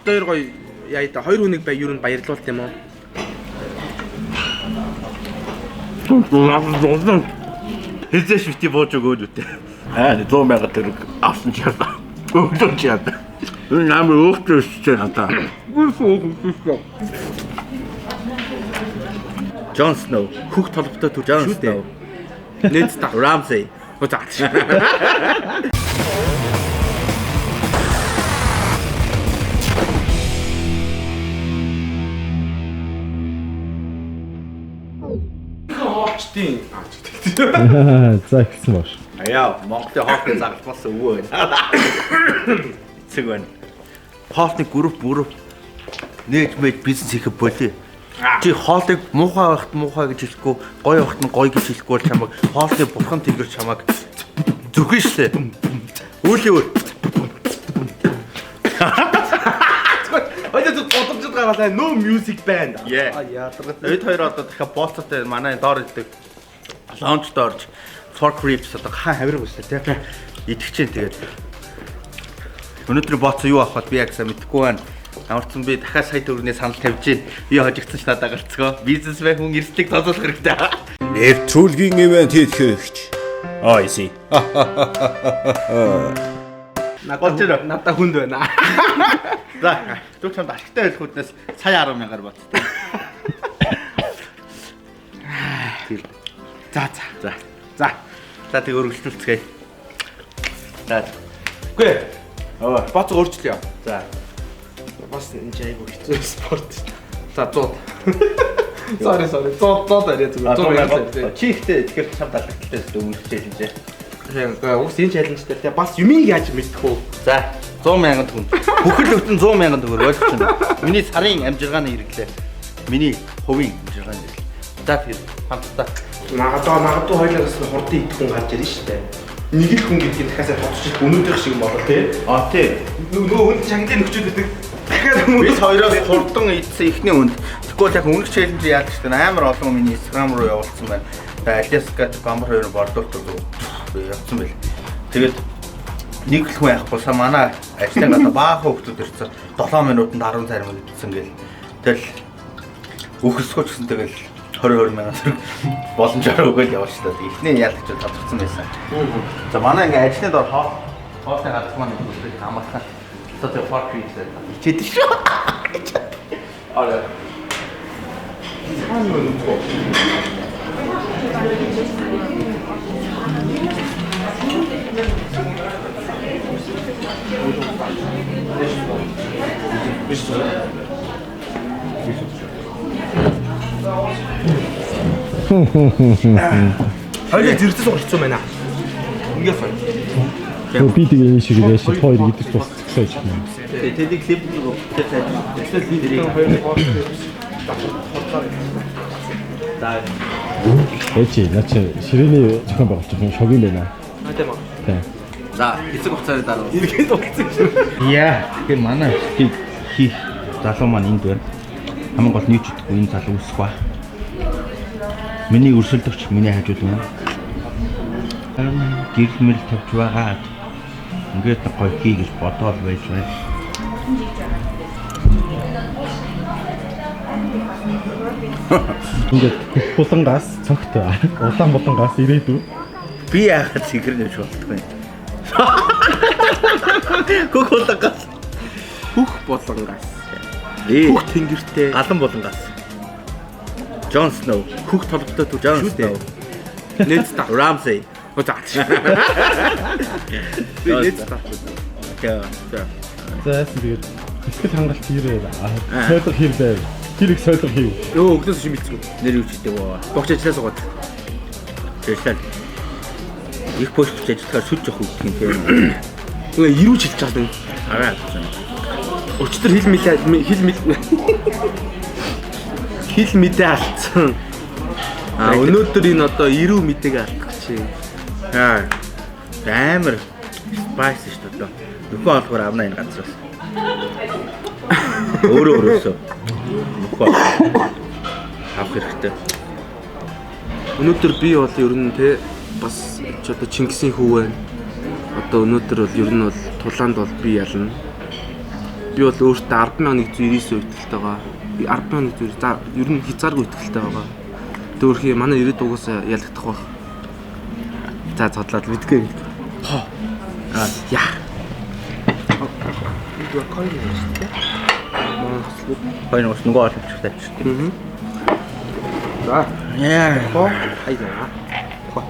Бит хоёр гоё яа да, хоёр хүнийг бай ер нь баярлуулт юм уу? Хэзээш бити бууж өгөөд үтэй. Аа 100 мянга төгрөг авсан ч яа. Өглөө ч яа. Энэ амар өөхтэй өсчээ надаа. Jon Snow, Хөх толботой төрж Jon шүү дээ. Snow, Ned Stark. Ramsay. Оо за. Хоочтын. За ихсэн багш. Аяа, Монголын хоолны загалмаас өвөө байна. Эцэг байна. Хоолны групп мөрөв нээж мэж бизнес хийх болий. Чи хоолыг муухай байхад муухай гэж хэлэхгүй, гоё байхад нь гоё гэж хэлэхгүй бол чамайг хоолны бурхан тэнгэр чамайг зүхэн штэ. Үйл юу? Хоёул зүг годомжид гаргалаа. No music band. Yeah. А ядаргатай. Бид хоёр одоо дахиад бооцоотой манай энэ доор идэг лаунжд орж pork ribs одоо хаан хавирга өстэй тий. Идэх чинь тэгээд өнөөдөр бооцоо юу авах вэ би яг сайн мэдэхгүй байна. Ямар ч сан би дахиад сая төгрөний санал тавьж гин. Би хожигдсан ч надад гарцгаа. Бизнесмен хүн эрсдлийг тооцоолох хэрэгтэй. Нэвтрүүлгийн ивент хийхэгч. Аа иси. Болж байна. Надаа хүнд байна. За, түр чамд ашигтай байх хүнээс сая 10 мянгаар бооцтой. За за. За. За. За тэг өргөжлүүлцгээе. За. Үгүй. Оо. Бооцоо өөрчлөё. За. Бас энэ ч айгүй хэцүү спорт. За 100. Sorry sorry. 100 100 арай зүгээр. 100 мянга. Чи ихтэй тэгэхээр чамд алгадaltaй өстө өмнөх challenge. Тийм. Уус энэ challenge дээр те бас юмыг яаж мэдэх үү? За 100 мянган төгрөг. Бүхэл бүтэн 100 мянган төгрөг ойлгож байна. Миний сарын амжиргааны хэрэглээ. Миний хувийн амжиргааны хэрэглээ. За тэгэхээр хамтдаа. Магадгүй хоёулаас нь хурдан идэх хүн гарч ирнэ шүү дээ. Нэг л хүн гэдгийг дахиад тодорч өнөөдрөх шиг юм болоо тий. А тий. Нөгөө хүн шагналын нөхчүүд байдаг. Дахиад хүмүүс Бид хоёроос хурдан идсэн эхний үнд. Тэгвэл яг өмнөх challenge яадаг ч гэдэг амар олон миний Instagram руу явуулсан байна. Тэгээ Alaska Гамбар хоёр бордуулт руу явцсан байл. Тэгээд нэг л хүн яахгүй саа манай ажлын гадаа баахан хүмүүс ирсэн. 7 минутанд 10 зарим идсэн гээл. Тэгэл үхэлсгүй ч гэсэн тэгэл 20 20 мянган төгрөг боломжоор өгөөл явуулчлаа. Эхний яалагч тодорцсон байсан. За манай ингээ ажлын дор хоолны газар маань нэг амархан. Одоо тэр pork ribs ичээд шүү. Арай. цаана нүгөө. Хоёул зэрэгцээ суух хэцүү байна. Ингээд соёо. Би тэгээ энэ шиг яаж хоёр идэх тусцлаа гэж юм. Тэдийг клип рүү цайж. Эсвэл би дэрийг Хоёр pork ribs хурдлаар. За Ээч наа чи ширээний зохион байгуулж байгаа юм шог юм байна. Аа тийм үү. Тий. За хэсэг хугацааны дараа. Эргээд уулзсан шүү. Яа, тэгэхээр манай бичлэгийг хийх залуу маань энд байна. Хамгийн гол нь ч үгүй энэ залуу үсэх ба. Миний өрсөлдөгч миний хажууд байна. Гэрэл мэрэл тавьж байгаа. Ингээд нэг гоё хий гэж бодоол байж байна. Ингээд хөх булангаас цогт улаан булангаас ирээдүй. Би яагаад цэгэр нэмж болдгүй юм. Хөх булангаас. Хөх булангаас. Ээ, Хөх тэнгэртэй. галан булангаас. Jon Snow, Хөх толботой төрж Jon шүү дээ. Snow, Ned Stark. Ramsay. Оо за. Би Ned Stark. За. За яасан тэгээд ихтгэл хангалт хэрэг сойдох хэр байв. Тэр их сойдох хийв. Өө өглөөс шим мэдсгүй. Нэр юу ч гэдэг вэ? Богч ажиллаа суугаад. Тэгэлээ. Их пост ажиллахаар сүж явах гэдэг юм тийм. Ингээ ирүүж хэлж байгаа юм. Арай. Өчтөр хил мэлээ хил мэл хил мэдээ алдсан. А өнөөдөр энэ одоо ирүү мэдээг алдах чи. Аа. Амар spice шүү дээ. Нөхөө олгоор авна энэ газраас. Өөрөө өөрөөсөө нөхөө авах хэрэгтэй. Өнөөдөр би бол ер нь те бас ч одоо Чингисийн хүү байна. Одоо өнөөдөр бол ер нь бол тулаанд бол би ялна. Би бол өөртөө 10,199% итгэлтэй байгаа. 10,190 за ер нь хязгааргүй итгэлтэй байгаа. Тэг өөрхий манай ирээд угаасаа ялагдах байх. За цодлоод мэдгүй юм. Хоо. Аа яа. Энэ коин юм шүү дээ. Манай хослог. Хоёр бас нөгөө оловчих тавьчих. Аа. За. Яа. Хоо. Хайгаа. Хоо.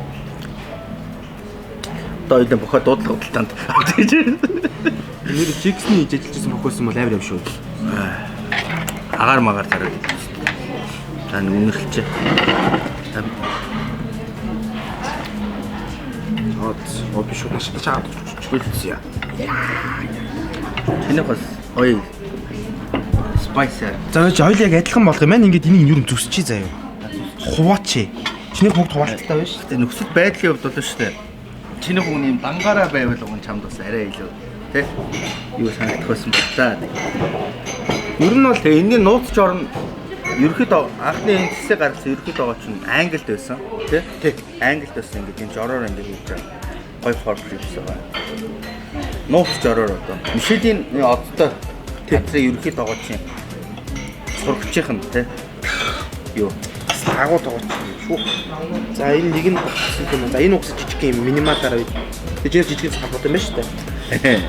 Одоо хоёлын бохоо дуудлага худалдаанд. Нэр Джексны хийж ажиллаж байсан бохоосон бол амар юм шүү. Агаар магаар тараад идэв. За нэг үнэрлэчээ. Оо би шууд маш чаад чүлцээ. Чинийх бас ой spice. За чи хоёул яг адилхан болох юм байна. Ингээд энийг ер нь зүсчий заяа. Хуваач. Чиний бүгд хуваалттай байна шүү. Гэтэ нөхцөл байдлын хувьд бол шүү дээ. Чиний хүн юм дангаараа байвал уг нь чамд бас арай илүү тий юу санагдах байсан баг та. Ер нь бол Тэгээ энэний нууц жор нь ерөөхдөө анхны энэ цэсээ гаргасан ерөөхдөө байгаа чинь англид байсан тий. Тий. Англид байсан ингээд энэ жороор ингээд хийж байгаа. Гой форм хийсэн байгаа. Нууц жороор одоо Мишелийн одтой газрын ерөөхдөө байгаа чинь сурагчийнх нь тий юу бас агуу тогооч юм шүү. За энэ нэг нь угссан юм. За энэ угсаж жижиг юм минималаараа бий. Тэгээ жижиг цахалгууд юм байна шүү дээ.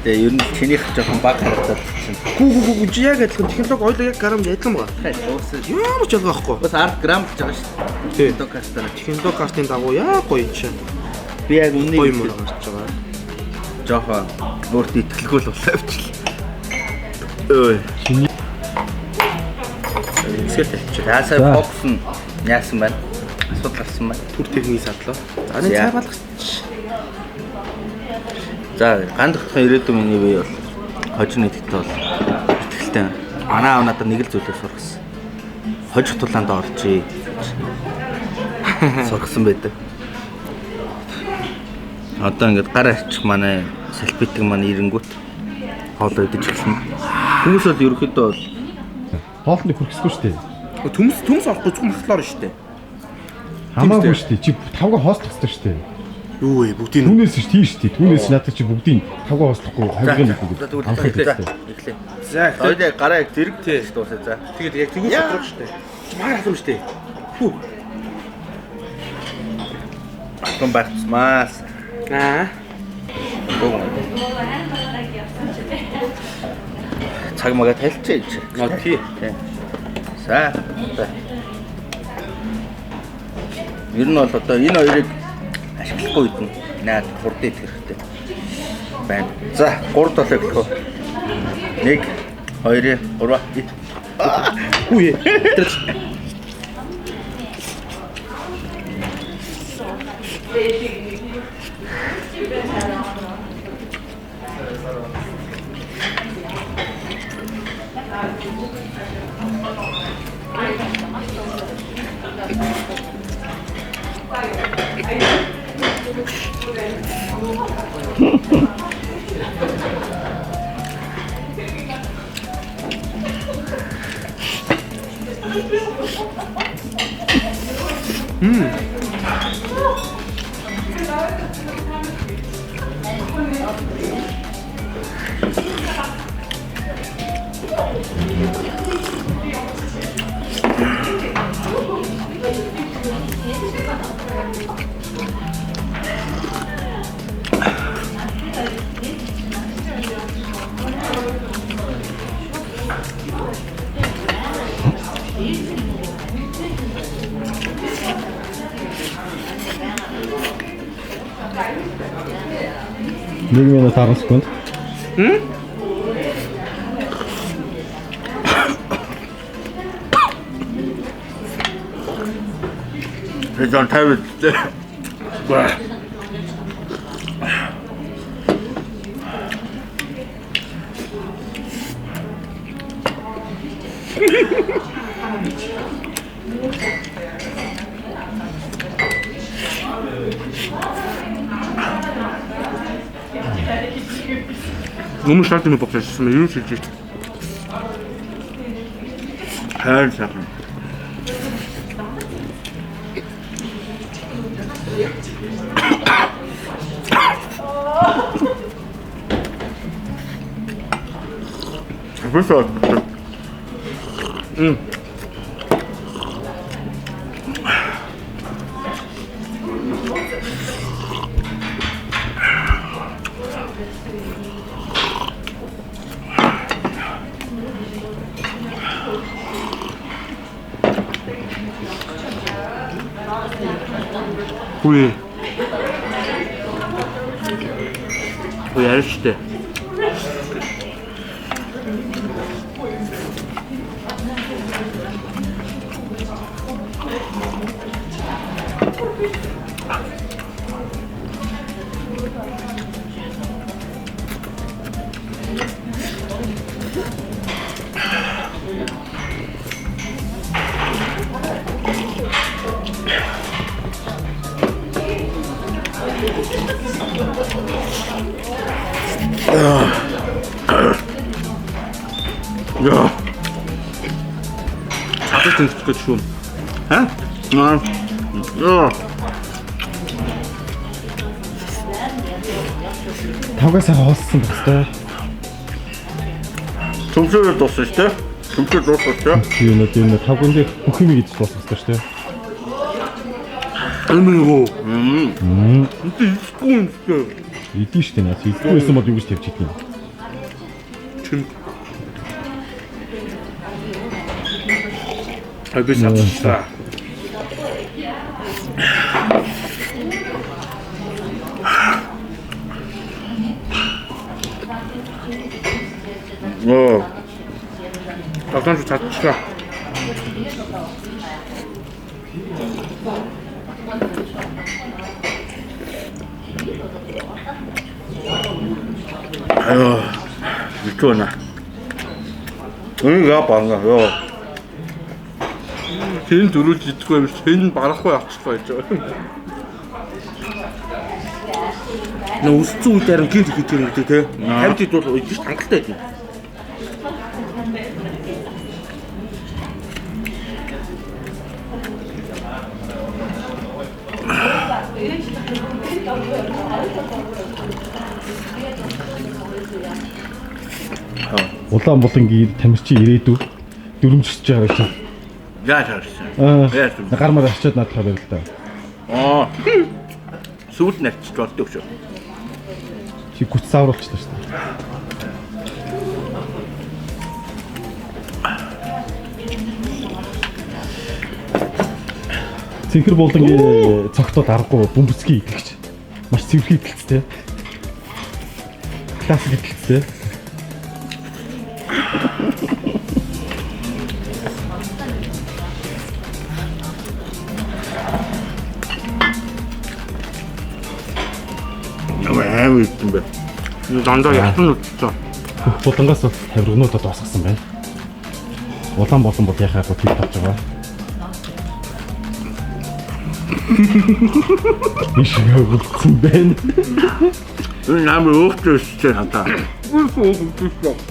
Тэгээ ер нь чинийх жоохон баг харагдаад чинь. Гүү гүү гүү чи яг адилхан технологи ойлоо яг грамж адилхан байгаа. Уусаа Ямар ч ялгаа байхгүй. бас 10 грамм гэж байгаа шүү дээ. Тий. Докастаар. Технологи картын дагуу яа гоё юм чи. Би яг үннийг Гоё юм гарч байгаа. жоохон өөртөө итгэлгүй л болоо явчихлаа. Ой. Чиний Эсгэл тавьчих. За сая За. фокус нь яасан байна? Асуудал гарсан байна. Түр техникийн садлаа. За нэг За. цай балгач. За ган тогтхон ирээдүйн миний бие бол хожин нэгтгэл бол итгэлтэй. байна. Манай аав надад нэг л зүйлийг сургасан. Хожих тулаанд оржээ гэж сургасан байдаг. Одоо ингээд гар арчих манай салфетик манай ирэнгүүт хоол идэж эхэлнэ. Хүмүүс бол ерөөхдөө бол хоолны хүрхсгүй шүү дээ. Төмс төмс орохгүй зөвхөн махлаар шүү дээ. Хамаагүй шүү дээ. Чи тавга хоослох хэрэгтэй шүү дээ. Юу вэ бүгдийг Түүнээс шүү тий шүү дээ. Түүнээс надад чи бүгдийг тавга хоослохгүй хавьгын нэг За гэдэг. тэгвэл Амхыг эхлэе. хэрэгтэй. Эхлэе. За Хоёулаа гараа яг зэрэг тийш дуусаа за. тэгээд яг тэгвэл шудраг шүү дээ. Чи маар хатам шүү дээ. Хүү. Батон байх тусмаас. Аа. Цаг мага тайлчээ чи. А тий. Тий. За. За. Ер нь бол одоо энэ хоёрыг ашиглахгүй үед нь наад хурдан идэх хэрэгтэй байна. За 3 7 эхлэх үү. 1 2 3 Хүү ээ. Тэр Нэг минут 10 секунд. Тэжон тавь. Өмнө шалт юм богссон юм юу шилж байна. Хайр сайхан. Бисаа. Үгүй. Үгүй яриа штэ. Яа. Садаж тэнцэх гэж шүү. Ха? Аа. Яа. Тавгаа сайхан хоолсон байх хэвээр. Төмсөөрөө дууссан шүү дээ. Төмсөөр дууссан шүү дээ. Тийм үү, тийм үү. Тавган дээр бүх юм идэж дуусгах хэвээр шүү дээ. Аминго. Ихгүй юм шүү. Идэн шүү дээ наац. Идэхгүй байсан бол юу гэж тавьж идэх юм. Чим. А би садчихлаа. Оо. Тавтан чадчихлаа. Аюу. Битүүнэ. Үн яа банга. Йоо. Хэн дөрүүлж идэхгүй юм шиг хэн барахгүй авчихлаа гэж байгаа. Нөө өссөн үед харин гинт хийж юм гэдэг те. 50 хэд бол идэж хангалттай байдаг. Улаан булангийн тамирчин ирээдүй дөрөмжсөж байгаа гэж. Яаж харсан? Яаж Аа. Гар мар арчаад наадахаа байл л да. Аа. Сүүлд нарчиж болдог шүү. Чи гүц савруулчихлаа шүү дээ. Цэнхэр булангийн цогтод аргагүй бөмбөцгийн итгэгч. Маш цэвэрхэн итгэлцтэй. Классик итгэлцтэй. Ямар аим идсэн бэ? Дандаа яхан үтсэн. Бүх булангаас бол тавиргануудад дуусгасан байна. Улаан болон бол яхаагүй тийг тавьж байгаа. Биш өгсөн байна. Энэ амар өөхтэй өссөн хатаа.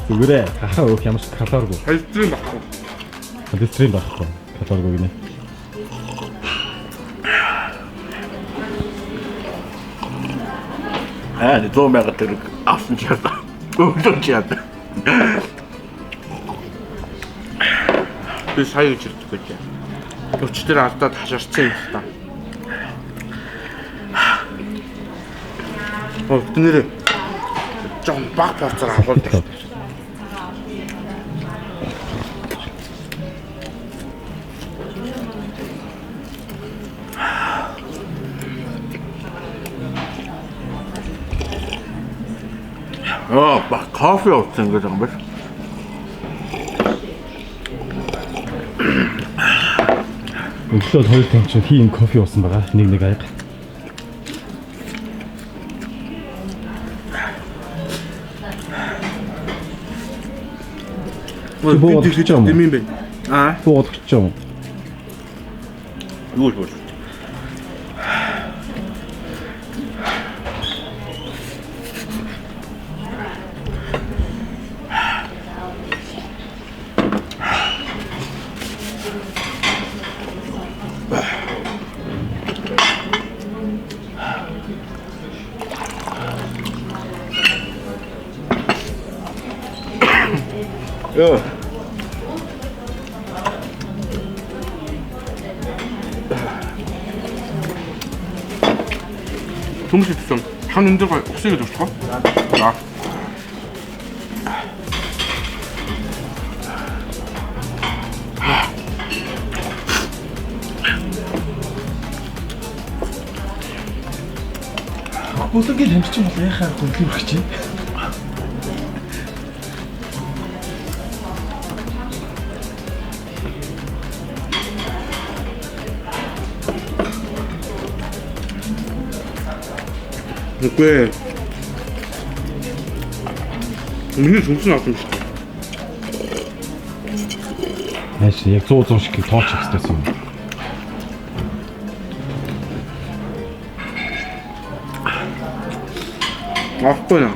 Зүгээрээ хахаа өөх ямар ч калоргүй. Холестерин багхгүй. Холестерин байхгүй. Калоргүй гинэ. Аа, 100 мянга төгрөг авсан ч яа. Өглөө ч яа. Би сая гэж ирдэг гэж. Өчтөр алдаад хашаарсан юм л та. Оо тэднэр жоохон баг порцоор авах. Аа, ба кофе уусан гэж байгаа юм байна. Өглөө хоёр тамчин хий юм кофе уусан байгаа. Нэг нэг аяг. Би буу болгочих юм уу? Дэмэн бэ. Аа. Буу болгочих юм. Юу л бол. Йоо. Төмс идсэн. Хан энэ дээр гоё усыг л өгчих гоо. За. Бүлэнгийн хэмжиж бол яхаа гүнлэг өгч чинь. Үгүй ээ. Миний төмс нь авсан юм шүү дээ. Нааш яг 100 100 шиг тооч их хэрэгтэй юм. Авахгүй наа.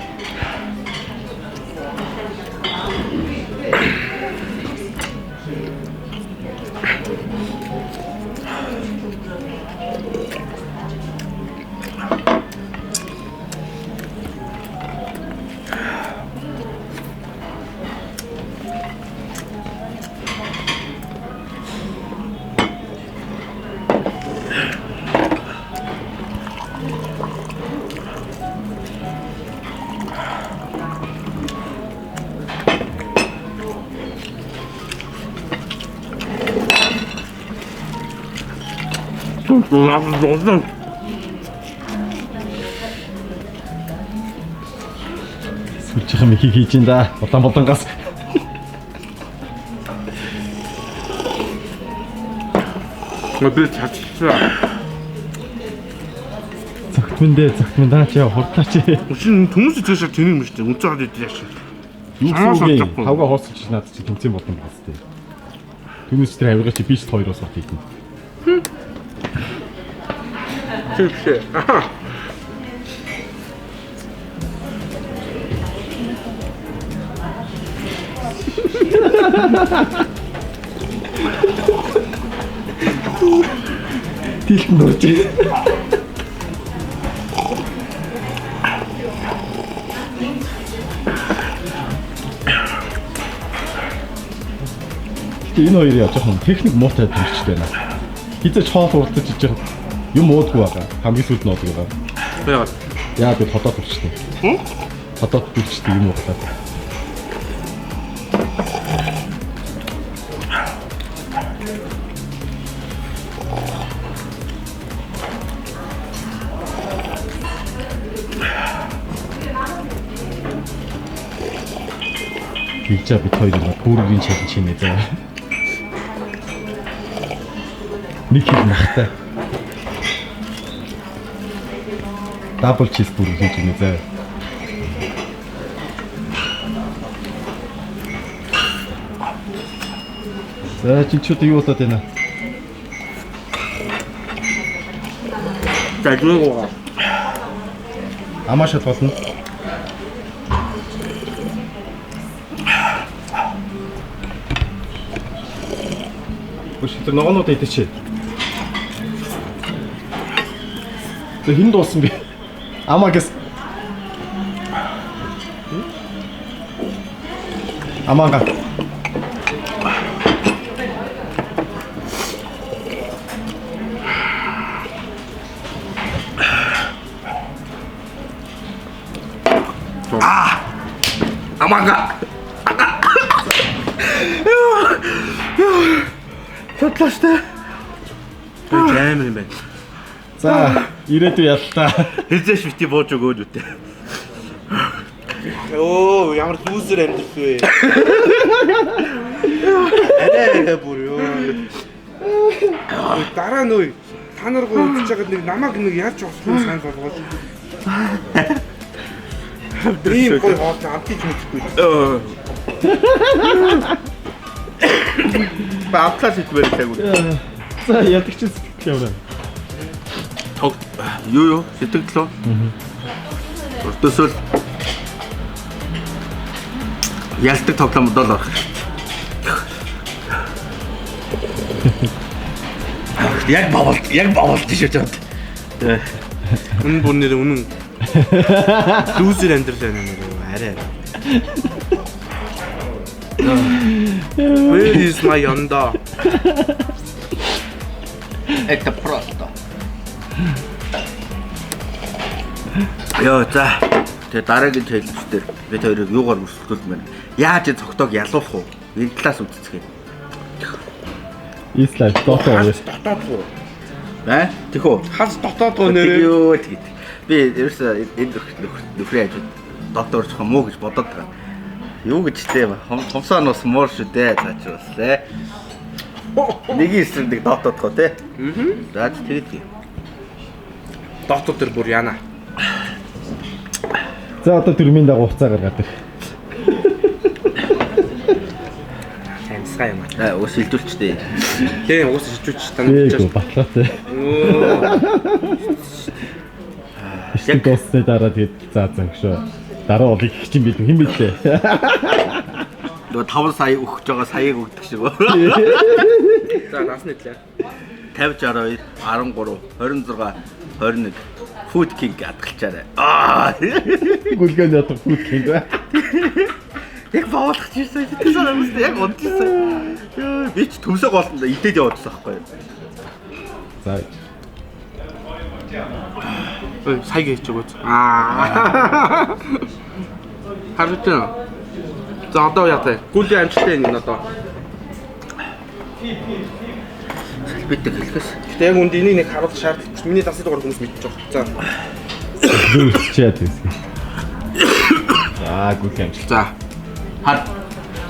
Сүлжих юм ихийг хийж ин да. Улаан болонгоос. Би чадчихлаа. Цогтмэндээ цогтмэн даа чи хурдлаач. Үчин төмс идэх шар тэнэг юм шүү дээ. Үнцээ хад идэх шар. Юу Самаас гэсэн үг юм? олдохгүй. Хавга хоосолж надад чи тэмцээн болон байна тест. Түүнээс тэр авиргаа чи биш хоёроос бат хийдэн. Тэр биш ээ. Тилтэн орж. Гэтэ энэ хоёр яа жоохон техник муутай төрчтэй байна. Хизээч хоол уралдаж иж яхад юм уудгүй байгаа. Хамгийн сүүлд нь уудаг байгаа. Яагаад? Яа би тодоод төрчтэй. Хм? Тодоод төрчтэй юм уудлаа. Тэгжээ бид хоёр нэг бүргийн челленж хийнэ заа. Нэг хэл нахтай. Дабл чиз бүрэг хийж өгнө заа. За чи ч юу болоод байна? Гажуугаа. Амаа шалгуулна. Үгүй тэр ногоонууд идэж чи. Тэр хэн дуусан бэ? Амаа гэс. Амаага. Амага. Бодлоо штэ. Амар юм байна. За, ирээдүй яллаа. Хизээш бити бууж өгөөд үтэй. Өө ямар лүүзер амьдрал вэ? Арай арай бүр ёо. Дараа нөө та нар гоо үзэж байгаад нэг намайг нэг яаж босхыг сайн болгоод. Ийм гой хоол амтж мэдхгүй. Ба автлаас итмээр тайгуу. За, ядаг чи сэтгэл ямар. Тог юу юу сэтгэл лөө. Урдсөл ялдаг тоглоомд л орох. Яг бавалт, яг бавалт шүү дээ. Үнэн бүр нэр үнэн. Лүүзер амьдрал байна нэр арай арай. Where is my yonda? Это просто. Йоо за. Тэгээ дараагийн challenge дээр бид хоёрыг юугаар өрсөлдүүлмээр байна? Яаж цогтойг ялуулах уу? Энэ талаас үзцгээе. East Life Dota хоёр. Дотоод уу? Аа? Тэхүү. Хас дотоод уу нэрээ? Юу тэгээд. Би ерөөсөө энэ нөхрийн хажууд Dota орчих юм уу гэж бодоод байгаа. Юу гэж те хомсоо нус муур шүү дээ цааш бас лээ. Нэг эсрэг нэг Dota дох те. Аа. За тэгээд. Dota дээр бүр яана. За одоо тэрмийн дагуу хуцаа гаргаад ир. Амьсгаа юм аа. Аа уус шилжүүлчтэй. Тийм уус шилжүүлч таньж Тээгүү батлаатай. Яг дуусны дараа тэгээд за шүү. Дараа болыг их чинь бэлэн хэн бэлээ. Нөгөө 5 сая өгч байгаа саяыг өгдөг шиг. За насны төлөө. 50 62 13 26 21 Food King адгалчаарай. Аа. Гүлгэн ядах Food King ба. Яг баалгах чирсэн. Тэр санаа яг унтчихсан. Йоо би ч төмсөө голтонд идээд явуулсан байхгүй юу? За. Ой, сая хийж өгөөч. Аа. Харж байна. За одоо яа таа. Гүлийн амжилттай энэ одоо. Салбитдаг хэлэхээс. Гэтэ яг үнд энийг нэг харуулах шаардлага. Миний дасны дугаар хүмүүс мэдчих жоох. За. Зүрхчээд гэсэн. За гүлийн амжилт. За. Хар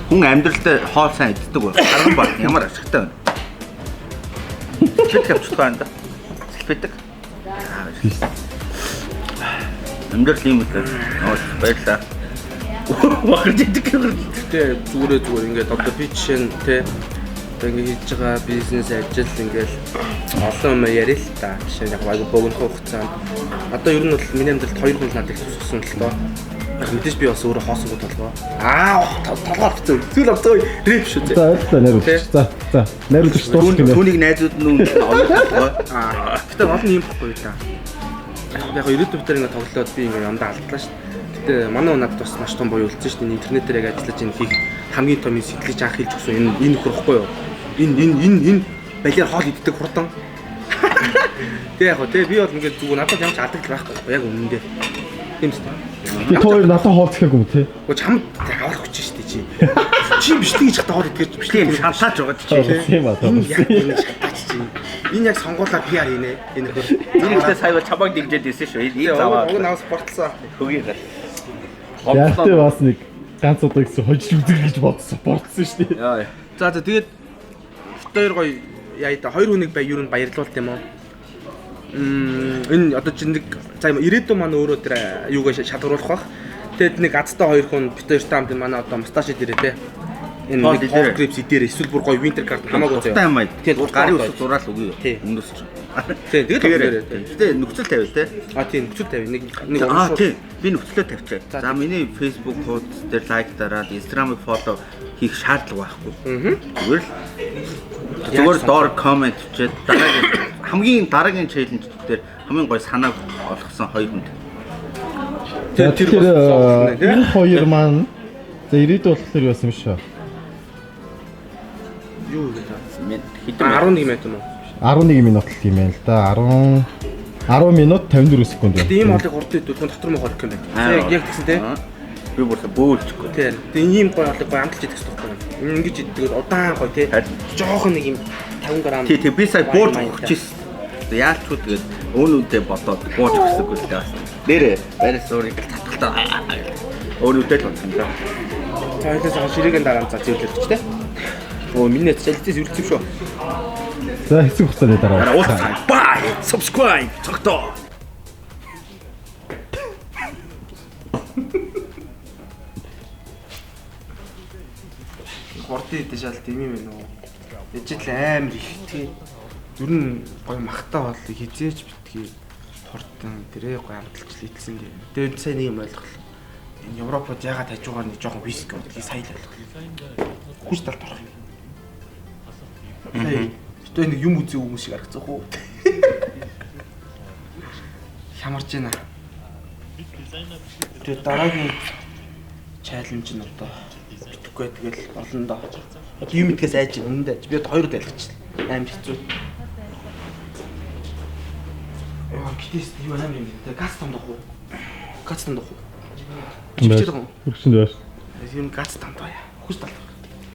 хүн амьдралдаа хоол сайн иддэг бол харган баг ямар ашигтай байна. Салбитдаг авчихдаг байна да. Салбитдаг. Амьдрал юм үү? Оо баярлаа. Бахарч идэх гэх. Гэтэ зүгээр ингээд одоо би жишээ нь те одоо ингээд хийж байгаа бизнес ажил ингээд олон юм яриа л та. Жишээ нь яг айгу богино хугацаанд одоо ер нь бол миний амьдралд хоёр хүн надад их тусгасан л доо. Яг мэдээж би бас өөрөө хоосоогүй толгой. Аа толгой авцсан. Зүйл авцсан. Рэп шүү дээ. За ойлголоо найруулагч. За за найруулагч дуусах юм байна. Түүнийг найзууд нь өмнө оюун толгой. Аа гэтэ олон юм бохгүй л та. Яг ирээдүйд бид ингээд тоглоод би ингээд юмдаа алдлаа шүү. Гэтэ манай хүн надад бас маш том буюу үлдсэн шүү дээ. Интернетээр яг ажиллаж энэ хийх хамгийн том сэтгэлж анх хэлж өгсөн энэ энэ нөхөр ихгүй юу? Энэ балиар хоол иддэг хурдан. Тэг яг хөө тэ би бол ингээд зүгээр надад ямар ч алдагдал байхгүй байхгүй яг үнэндээ. Тийм үстэй. Би хоёр надад хоол зэхээгүй юм те. Гэхдээ чамд авах хүч шүү дээ чи. Чи бичлэг хийж хата хоол идэж бичлэг Тийм шантааж байгаа чи. Тийм ба. Энэ яг энэ шантаач чи. Энэ яг сонгуулаар PR хийнэ. Энэ нөхөр. Энэ ихтэй сая бол чамайг дэмжиж ирсэн шүү. Энэ заваа. Уг нь авс спортлсан. Хөгийн гал. Яг тэ бас нэг ганц удаа гэсэн хожиж үзэх гэж бодсон спортсон шүү дээ. Яа. За за тэгээд хоёр гоё яа да хоёр хүнийг бай юу н баярлуулт юм уу? Энэ одоо чинь нэг за ирээдүйн маань өөрөө тэр юугаа шалгаруулах бах. Тэгэд нэг азтай хоёр хүн бит хоёртай хамт манай одоо мусташ дээрээ те. Энэ нэг hot grips идээрээ эсвэл бүр гоё winter garden хамаагүй заяа. Дуртай юм аа. Тийм гарын үсэг зураал өгье. Өмнөөс чинь. Тийм тэгээд Гэтэ нөхцөл тавил те. А тийм нөхцөл тавь. Нэг нэг Аа тийм би нөхцөлөө тавьчаа. За миний Facebook хуудас дээр лайк дараад Instagram-ыг follow хийх шаардлага байхгүй. Зүгээр л зүгээр доор коммент бичээд дараагийн хамгийн дараагийн challenge дээр хамгийн гоё санааг олгосон хоёр хүнд. Тэр тэр хоёр маань за ирээдүйн болохоор юу байсан юм шүү. Юу гэдэг вэ? Хэдэн 11 минут юм уу? 11 минут л юм байна л да. 10 минут 54 секунд байна. Тийм хоолыг хурдан идвэл дотор муу хоол гэх юм байна. Яг тэгсэн те. Би бүр бөөлчихгүй. Тийм. Тэгээ ийм гоё хоолыг гоё амталж идэх хэрэгтэй байхгүй юу? Ингэж иддэг удаан гоё те. Жохон нэг юм 50 г. Тий, тий би сая бууж өгчихсэн. Яалчгүй тэгээд өн үнтэй бодоод бууж өгсөг л дээ бас. Нэрээ барай суурийг татгалтаа. Өн үнтэй л бодсон даа. За хоёлаа ширээгэн дараа за зөвлөж те. Оо миний цалцээс үрэлцсэн шүү. За хэсэг хугацааны дараа. Bye. Subscribe. Цогтоо. Хурдан идэж шал тийм юм байна уу? Ижил амар их тий. Ер нь гоё махтай бол хизээч битгий хурдан дээрээ гоё амталж идсэн гэ. Тэгээд сая нэг юм ойлголоо. Энэ Европод ягаад хажуугаар нэг жоохон виски удгийг сая л ойлголоо. Хүч талд орох юм. Гэтэ нэг юм үзээ хүмүүс шиг харагдах уу? Хямарч байна. Тэгээд дараагийн чаленж нь одоо Мэдэхгүй тэгэл болно доо. Одоо юм итгэс айж байна. Үнэндээ айж. Би одоо хоёр удаа ялгачихлаа. Амар хэцүү. Яа, гэтээс юу амар юм бэ? Газ тамдах уу? Газ тамдах уу? Чи бичээд байгаа юм? Хөрсөн дээр. Тийм газ тамдаа яа. Хүс талах.